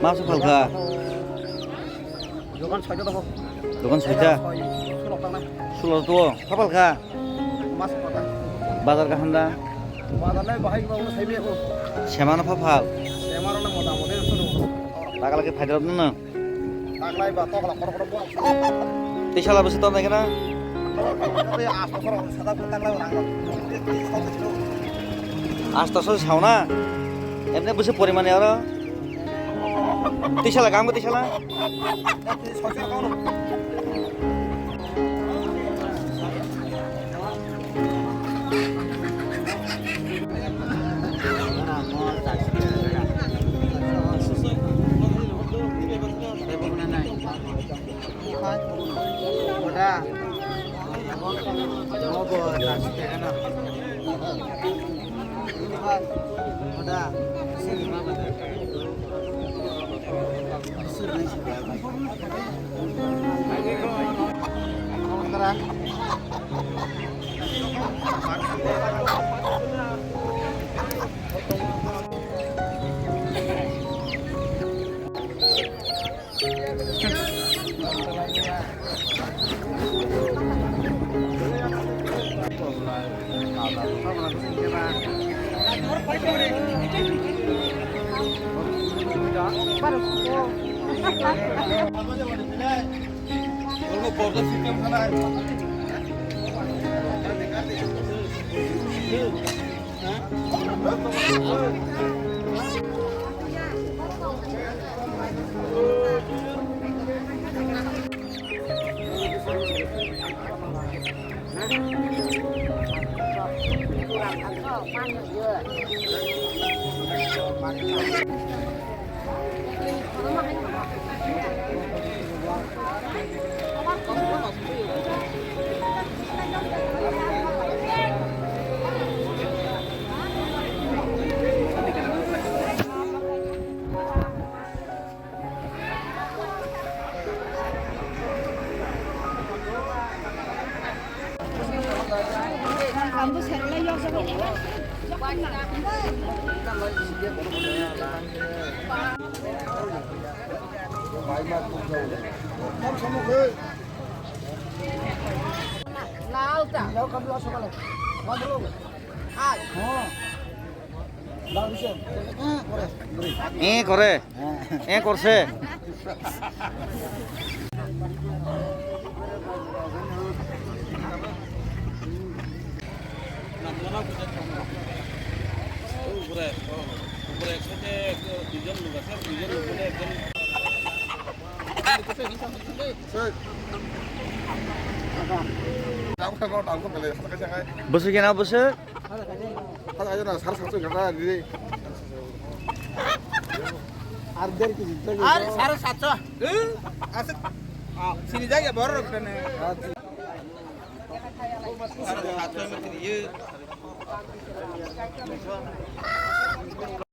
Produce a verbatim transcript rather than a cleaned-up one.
Maso phalkha. Dokan soita toko. Dokan soita? Sulo tangnai. Sulo to, pha phalkha? Maso phalkha. Bazar kaham da? Bazar nai bahai ba ulo saibi ako. Semano pha phal? Semano na mota mota sulo. Takala ke phaidar na? Taklai ba tokla koro koro bo. Tisala bwswk tongnai kana? Oi, asto koro sada taklai ba nang. Asto so sauna. Emne bwswk porimani oro. Tisala, gamgo tisala. এ করে। এ করছে। Bwswk gana bwswk? Sare satso. Ar sare satso. Sini jaga borok kene. Sare satso.